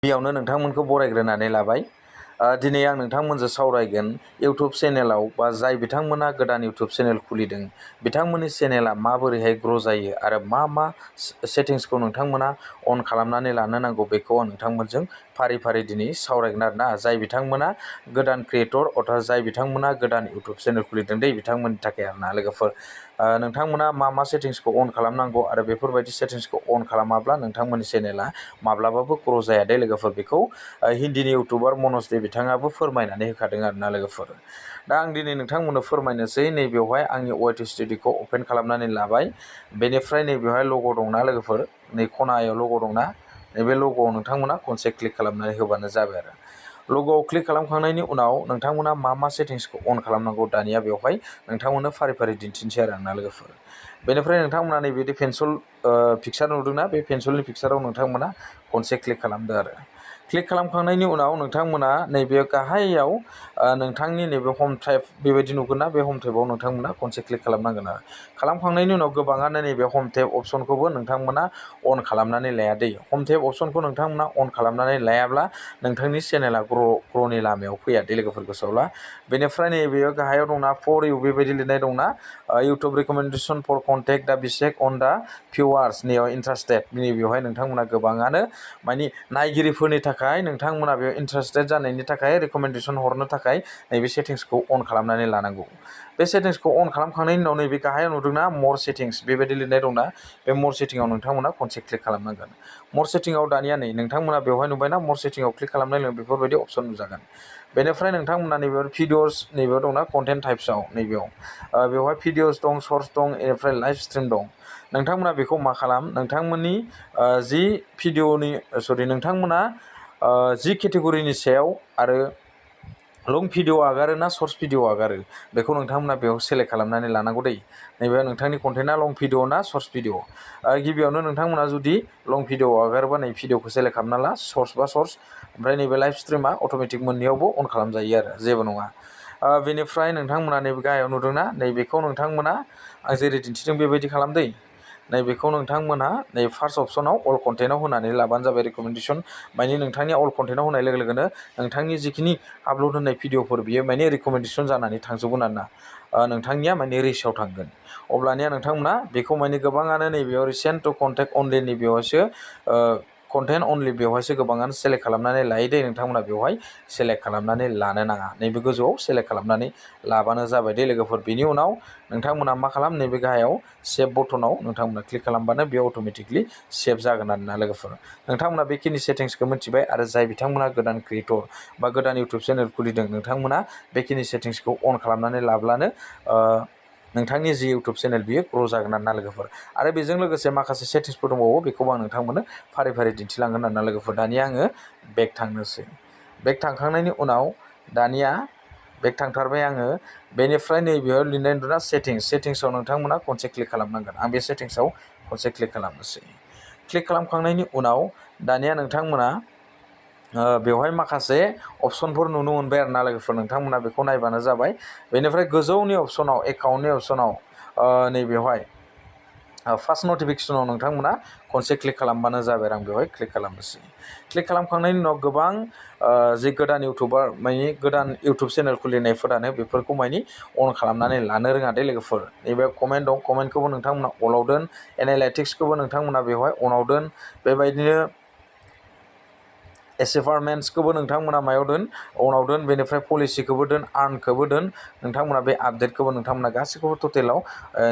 गिबियावनो नोंथांमोनखौ बरायग्रोनानै लाबाय। दिनै आं नोंथांमोनजों सावरायगोन इउटुब चेनेलाव बा जाय बिथांमोना गोदान इउटुब चेनेल खुलिदों बिथांमोननि चेनेला माबोरैहाय ग्र' जायो आरो मा सेटिंसखौ नोंथांमोना अन खालामनानै लानो नांगौ बेखौ आं नोंथांमोनजों फारि फारि दिनै सावरायगोन आरोना। जाय बिथांमोना गोदान क्रिएटर अर्थात जाय बिथांमोना गोदान इउटुब चेनेल खुलिदों बिथांमोननि थाखाय आरोना लोगोफोर। नोंथांमोना मा सेटिंसखौ अन खालामनांगौ आरो बेफोरबायदि सेटिंसखौ अन खालामाब्ला नोंथांमोननि चेनेला माब्लाबाबो ग्र' जाया दे लोगोफोर। बेखौ हिन्दीनि इउटुबार मनज दे बिथाङाबो फोरमायनानै होखादों आरोना लोगोफोर। दा आं दिनै नोंथांमोननो फोरमायनोसै। नैबेवहाय आंनि OYT स्टुडिय'खौ अपेन खालामनानै लाबाय। बेनिफ्राय नैबेवहाय लग' दंना लोगोफोर, नै खनायाव लग' दंना, नैबे लग'आव नोंथांमोना खनसे क्लिक खालामनानै होबानो जाबाय आरो। लग'आव क्लिक खालामखांनायनि उनाव नोंथांमोना मा सेटिंसखौ अन खालामनांगौ दानिया बेवहाय नोंथांमोननो फारि फारि दिन्थिनोसै आरोना लोगोफोर। बेनिफ्राय नोंथांमोना नैबेदि पेन्सिल पिक्सार नुदोंना, बे पेन्सिलनि पिक्साराव नोंथांमोना खनसे क्लिक खालामदो आरो। क्लिक खालामखांनायनि उनाव नोंथांमोना नैबे गाहायाव नोंथांनि नैबे हम टाइप बेबायदि नुगोन ना, बे हम टाइपआव नोंथांमोना खनसे क्लिक खालामनांगोन आरो। खालामखांनायनि उनाव गोबाङानो नैबे हम टाइप अपसनखौबो नोंथांमोना अन खालामनानै लाया दै। हम टाइप अपसनखौ नोंथांमोना अन खालामनानै लायाब्ला नोंथांनि चेनेला ग्र'नि लामायाव फैया दै लोगोफोर, गोसोआव ला। बेनिफ्राय नैबेयाव गाहायाव दंना फर इउ बेबायदि लिरनाय दंना, इउटुब रिकमेन्डेसन फर कन्टेक्ट दा बिसेक अन दा भिउवार्स नियाव इन्टारेस्टेड, नैबेवहाय नोंथांमोना गोबाङानो मानि नायगिरिफोरनि थाखाय नोंथांमोना बेयाव इन्टारेस्टेड जानायनि थाखाय रिकमेन्डेसन हरनो थाखाय नैबे सेटिंसखौ अन खालामनानै लानांगौ। बे सेटिंसखौ अन खालामखांनायनि उनाव नैबे गाहायाव नुदोंना मर सेटिंस बेबायदि लिरनाय दंना, बे मर सेटिंआव नोंथांमोना खनसे क्लिक खालामनांगोन। मर सेटिंआव दानिया नै नोंथांमोना बेवहाय नुबायना मर सेटिंआव क्लिक खालामनाय लोगो बेफोरबायदि अपसन नुजागोन। बेनिफ्राय नोंथांमोना नैबेयाव भिडिअस नैबेयाव दंना कन्टेन्ट टाइप्सआव, नैबेयाव बेवहाय भिडिअस दं, सर्ट्स दं, बेनिफ्राय लाइभ स्ट्रिम दं। नोंथांमोना बेखौ मा खालाम, नोंथांमोननि जि भिडिअनि नोंथांमोना जि केटेगरिनि सायाव आरो लं भिडिअ आगारो ना सर्ट्स भिडिअ आगारो बेखौ नोंथांमोना बेयाव सेलेक्ट खालामनानै लानांगौ दै। नैबे नोंथांनि कन्टेन्टआ लं भिडिअ ना सर्ट्स भिडिअ। गिबियावनो नोंथांमोना जुदि लं भिडिअ आगारोबा नै भिडिअखौ सेलेक्ट खालामना ला, सर्ट्स बा सर्ट्स, ओमफ्राय नैबे लाइभ स्ट्रिमा अट'मेटिक मोननैयावबो अन खालामजायो आरो, जेबो नङा। बेनिफ्राय नोंथांमोना नैबे गाहायाव नुदोंना, नैबेखौ नोंथांमोना आं जेरै दिन्थिदों बेबायदि खालामदै। नैबेखौ नोंथांमोनहा नै फार्स्ट अपसनाव अल कन्टेन्टआव होनानै लाबानो जाबाय रिकमेन्डेसन। माने नोंथांनि अल कन्टेन्टआव होनाय लोगो लोगोनो नोंथांनि जिखिनि आपल'ड होनाय भिडिअफोर बियो माने रिकमेन्डेसन जानानै थांजोबगोन आरोना, नोंथांनिया माने रिचआव थांगोन। अब्लानिया नोंथांमोना बेखौ माने गोबाङानो नैबेयाव रिसेन्ट टु कन्टेक्ट अनलि बेवहायसो कन्टेन्ट अनलि बेवहायसो गोबाङानो सेलेक्ट खालामनानै लायो दे। नोंथांमोना बेवहाय सेलेक्ट खालामनानै लानो नाङा, नैबे गोजौआव सेलेक्ट खालामनानै लाबानो जाबाय दे लोगोफोर। बेनि उनाव नोंथांमोना मा खालाम, नैबे गाहायाव सेभ बटनाव नोंथांमोना क्लिक खालामबानो बेयाव अट'मेटिकलि सेभ जागोन आरोना लोगोफोर। नोंथांमोना बेखिनि सेटिंसखौ मिथिबाय आरो जाय बिथांमोना गोदान क्रिएटर बा गोदान इउटुब चेनेल खुलिदों नोंथांमोना बेखिनि सेटिंसखौ अन खालामनानै लाब्लानो नोंथांनि जि इउटुब चेनेल बियो ग्र' जागोन आरोना लोगोफोर। आरो बेजों लोगोसे माखासे सेटिंसफोर दंबावो, बेखौबो आं नोंथांमोननो फारि फारि दिन्थिलांगोन आरोना लोगोफोर। दानिया आङो बेक थांनोसै। बेक थांखांनायनि उनाव दानिया बेक थांथारबाय आङो। बेनिफ्राय नैबेयाव लिरनाय नुदोंना सेटिंसआव नोंथांमोना खनसे क्लिक खालामनांगोन। आं बे सेटिंसआव खनसे क्लिक खालामनोसै। क्लिक खालामखांनायनि उनाव दानिया नोंथांमोना बेवहाय माखासे अपसनफोर नुनो मोनबाय आरोना लोगोफोर, नोंथांमोना बेखौ नायबानो जाबाय। बेनिफ्राय गोजौनि अपसनाव एकाउन्टनि अपसनाव नैबेवहाय फार्स्ट नटिफिकेसनाव नोंथांमोना खनसे क्लिक खालामबानो जाबाय। आं बेवहाय क्लिक खालामनोसै। क्लिक खालामखांनायनि उनाव गोबां जि गोदान इउटुबार माने गोदान इउटुब चेनेल खुलिनायफोरानो बेफोरखौ माने अन खालामनानै लानो रोङा दे लोगोफोर। नैबे कमेन्ट दं, कमेन्टखौबो नोंथांमोना अलाव दोन, एनालाइटिक्सखौबो नोंथांमोना बेवहाय अनाव दोन, बेबायदिनो एचिभारमेन्ट्सखौबो नोंथांमोना मायाव दोन, अनाव दोन, बेनिफ्राय पलिसिखौबो दोन, आर्नखौबो दोन। नोंथांमोना बे आपडेटखौबो नोंथांमोना गासैखौबो टटेलाव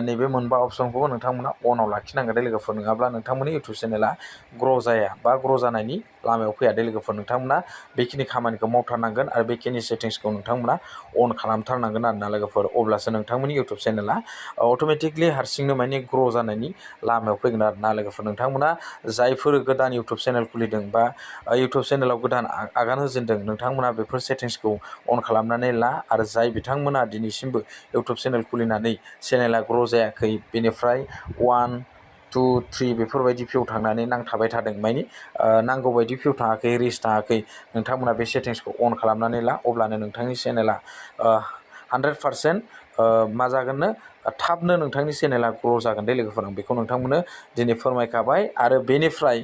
नैबे मोनबा अपसनखौबो नोंथांमोना अनाव लाखिनांगोन दे लोगोफोर, नङाब्ला नोंथांमोननि इउटुब चेनेला ग्र' जाया बा ग्र' जानायनि लामायाव फैया दे लोगोफोर। नोंथांमोना बेखिनि खामानिखौ मावथारनांगोन आरो बेखिनि सेटिंसखौ नोंथांमोना अन खालामथारनांगोन आरोना लोगोफोर, अब्लासो नोंथांमोननि इउटुब चेनेला अट'मेटिकलि हारसिंनो माने ग्र' जानायनि लामायाव फैगोन आरोना लोगोफोर। नोंथांमोना जायफोर गोदान इउटुब चेनेल खुलिदों बा इउटुब चेनेलाव गोदान आगान होजेनदों नोंथांमोना बेफोर सेटिंसखौ अन खालामनानै ला। आरो जाय बिथांमोना दिनैसिमबो इउटुब चेनेल खुलिनानै चेनेला ग्र' जायाखै, बेनिफ्राय 1, 2, 3 बेफोरबायदि भिउ थांनानै नांथाबाय थादों, माने नांगौ बायदि भिउ थाङाखै, रिच थाङाखै, नोंथांमोना बे सेटिंसखौ अन खालामनानै ला। अब्लानो नोंथांनि चेनेला 100% मा जागोननो थाबनो नोंथांनि चेनेला ग्र' जागोन दे लोगोफोर। आं बेखौ नोंथांमोननो दिनै फोरमायखाबाय। आरो बेनिफ्राय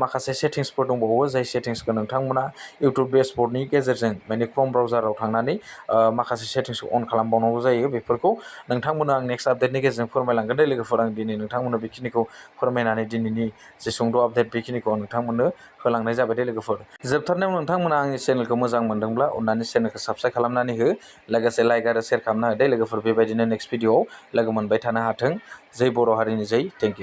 माखासे सेटिंसफोर दंबावो, जाय सेटिंसखौ नोंथांमोना इउटुब डेशबर्डनि गेजेरजों माने क्रोम ब्राउजाराव थांनानै माखासे सेटिंसखौ अन खालामबावनांगौ जायो। बेफोरखौ नोंथांमोननो आं नेक्स्ट आपडेटनि गेजेरजों फोरमायलांगोन दे लोगोफोर। आं दिनै नोंथांमोननो बेखिनिखौ फोरमायनानै दिनैनि जे सुंद' आपडेट बेखिनिखौ आं नोंथांमोननो होलांनाय जाबाय दे लोगोफोर। जोबथारनायाव नोंथांमोना आंनि चेनेलखौ मोजां मोनदोंब्ला अननानै चेनेलखौ साबस्क्राइब खालामनानै हो, लोगोसे लाइक आरो शेयार खालामना हो दे लोगोफोर। बेबायदिनो नेक्स्ट भिडिअ'आव लोगो मोनबाय थानो हाथों। जै बर' हारिनि जै। Thank you.